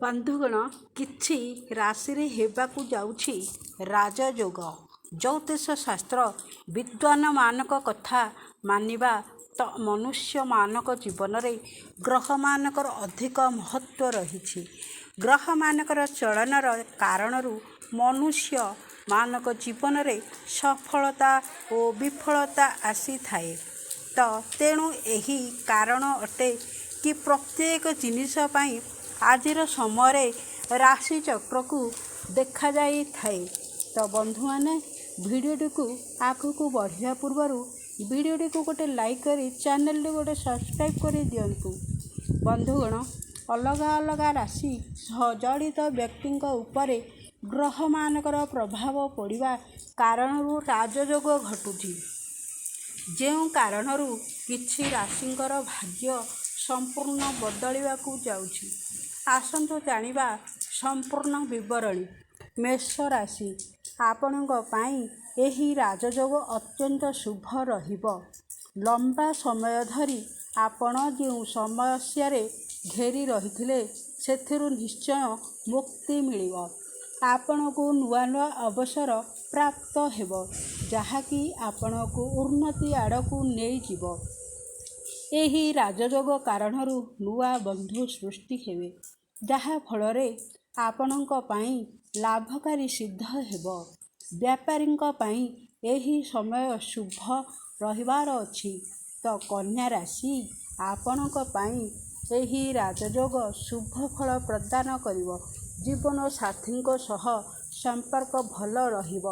ବନ୍ଧୁଗଣ, କିଛି ରାଶିରେ ହେବାକୁ ଯାଉଛି ରାଜଯୋଗ। ଜ୍ୟୋତିଷ ଶାସ୍ତ୍ର ବିଦ୍ୱାନମାନଙ୍କ କଥା ମାନିବା ତ ମନୁଷ୍ୟମାନଙ୍କ ଜୀବନରେ ଗ୍ରହମାନଙ୍କର ଅଧିକ ମହତ୍ତ୍ୱ ରହିଛି। ଗ୍ରହମାନଙ୍କର ଚଳନର କାରଣରୁ ମନୁଷ୍ୟମାନଙ୍କ ଜୀବନରେ ସଫଳତା ଓ ବିଫଳତା ଆସିଥାଏ। ତ ତେଣୁ ଏହି କାରଣ ଅଟେ କି ପ୍ରତ୍ୟେକ ଜିନିଷ ପାଇଁ ଆଜିର ସମୟରେ ରାଶିଚକ୍ରକୁ ଦେଖାଯାଇଥାଏ। ତ ବନ୍ଧୁମାନେ, ଭିଡ଼ିଓଟିକୁ ଆଗକୁ ବଢ଼ିବା ପୂର୍ବରୁ ଭିଡ଼ିଓଟିକୁ ଗୋଟେ ଲାଇକ୍ କରି ଚ୍ୟାନେଲଟି ଗୋଟେ ସବସ୍କ୍ରାଇବ୍ କରି ଦିଅନ୍ତୁ। ବନ୍ଧୁଗଣ, ଅଲଗା ଅଲଗା ରାଶି ସହ ଜଡ଼ିତ ବ୍ୟକ୍ତିଙ୍କ ଉପରେ ଗ୍ରହମାନଙ୍କର ପ୍ରଭାବ ପଡ଼ିବା କାରଣରୁ ରାଜଯୋଗ ଘଟୁଛି, ଯେଉଁ କାରଣରୁ କିଛି ରାଶିଙ୍କର ଭାଗ୍ୟ ସମ୍ପୂର୍ଣ୍ଣ ବଦଳିବାକୁ ଯାଉଛି। ଆସନ୍ତୁ ଜାଣିବା ସମ୍ପୂର୍ଣ୍ଣ ବିବରଣୀ। ମେଷ ରାଶି, ଆପଣଙ୍କ ପାଇଁ ଏହି ରାଜଯୋଗ ଅତ୍ୟନ୍ତ ଶୁଭ ରହିବ। ଲମ୍ବା ସମୟ ଧରି ଆପଣ ଯେଉଁ ସମସ୍ୟାରେ ଘେରି ରହିଥିଲେ, ସେଥିରୁ ନିଶ୍ଚୟ ମୁକ୍ତି ମିଳିବ। ଆପଣଙ୍କୁ ନୂଆ ନୂଆ ଅବସର ପ୍ରାପ୍ତ ହେବ, ଯାହାକି ଆପଣଙ୍କୁ ଉନ୍ନତି ଆଡ଼କୁ ନେଇଯିବ। ଏହି ରାଜଯୋଗ କାରଣରୁ ନୂଆ ବନ୍ଧୁ ସୃଷ୍ଟି ହେବେ, ଯାହା ଫଳରେ ଆପଣଙ୍କ ପାଇଁ ଲାଭକାରୀ ସିଦ୍ଧ ହେବ। ବ୍ୟାପାରୀଙ୍କ ପାଇଁ ଏହି ସମୟ ଶୁଭ ରହିବାର ଅଛି। ତ କନ୍ୟା ରାଶି, ଆପଣଙ୍କ ପାଇଁ ଏହି ରାଜଯୋଗ ଶୁଭ ଫଳ ପ୍ରଦାନ କରିବ। ଜୀବନସାଥୀଙ୍କ ସହ ସମ୍ପର୍କ ଭଲ ରହିବ।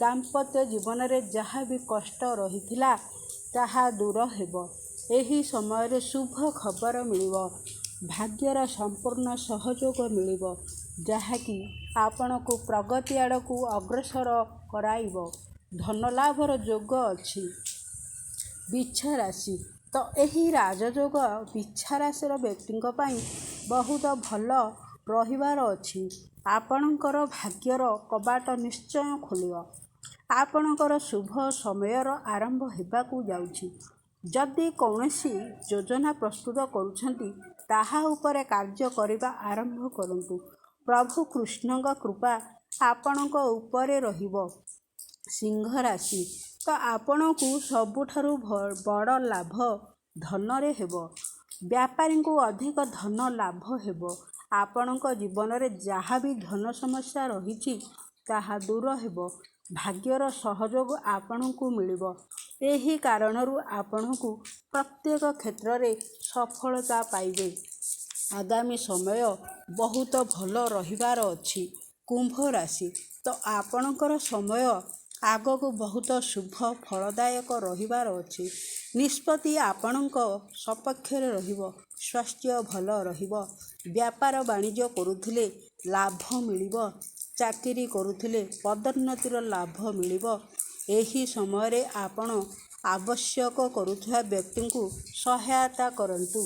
ଦାମ୍ପତ୍ୟ ଜୀବନରେ ଯାହା ବି କଷ୍ଟ ରହିଥିଲା, ତାହା ଦୂର ହେବ। ଏହି ସମୟରେ ଶୁଭ ଖବର ମିଳିବ। ଭାଗ୍ୟର ସମ୍ପୂର୍ଣ୍ଣ ସହଯୋଗ ମିଳିବ, ଯାହାକି ଆପଣଙ୍କୁ ପ୍ରଗତି ଆଡ଼କୁ ଅଗ୍ରସର କରାଇବ। ଧନଲାଭର ଯୋଗ ଅଛି। ବିଛା ରାଶି, ତ ଏହି ରାଜଯୋଗ ବିଛା ରାଶିର ବ୍ୟକ୍ତିଙ୍କ ପାଇଁ ବହୁତ ଭଲ ରହିବାର ଅଛି। ଆପଣଙ୍କର ଭାଗ୍ୟର କବାଟ ନିଶ୍ଚୟ ଖୋଲିବ। ଆପଣଙ୍କର ଶୁଭ ସମୟର ଆରମ୍ଭ ହେବାକୁ ଯାଉଛି। ଯଦି କୌଣସି ଯୋଜନା ପ୍ରସ୍ତୁତ କରୁଛନ୍ତି, ତାହା ଉପରେ କାର୍ଯ୍ୟ କରିବା ଆରମ୍ଭ କରନ୍ତୁ। ପ୍ରଭୁ କୃଷ୍ଣଙ୍କ କୃପା ଆପଣଙ୍କ ଉପରେ ରହିବ। ସିଂହ ରାଶି, ତ ଆପଣଙ୍କୁ ସବୁଠାରୁ ବଡ଼ ଲାଭ ଧନରେ ହେବ। ବ୍ୟାପାରୀଙ୍କୁ ଅଧିକ ଧନ ଲାଭ ହେବ। ଆପଣଙ୍କ ଜୀବନରେ ଯାହା ବି ଧନ ସମସ୍ୟା ରହିଛି, ତାହା ଦୂର ହେବ। ଭାଗ୍ୟର ସହଯୋଗ ଆପଣଙ୍କୁ ମିଳିବ। ଏହି କାରଣରୁ ଆପଣଙ୍କୁ ପ୍ରତ୍ୟେକ କ୍ଷେତ୍ରରେ ସଫଳତା ପାଇବେ। ଆଗାମୀ ସମୟ ବହୁତ ଭଲ ରହିବାର ଅଛି। କୁମ୍ଭ ରାଶି, ତ ଆପଣଙ୍କର ସମୟ ଆଗକୁ ବହୁତ ଶୁଭ ଫଳଦାୟକ ରହିବାର ଅଛି। ନିଷ୍ପତ୍ତି ଆପଣଙ୍କ ସପକ୍ଷରେ ରହିବ। ସ୍ୱାସ୍ଥ୍ୟ ଭଲ ରହିବ। ବ୍ୟାପାର ବାଣିଜ୍ୟ କରୁଥିଲେ ଲାଭ ମିଳିବ। ଚାକିରି କରୁଥିଲେ ପଦୋନ୍ନତିର ଲାଭ ମିଳିବ। ଏହି ସମୟରେ ଆପଣ ଆବଶ୍ୟକ କରୁଥିବା ବ୍ୟକ୍ତିଙ୍କୁ ସହାୟତା କରନ୍ତୁ।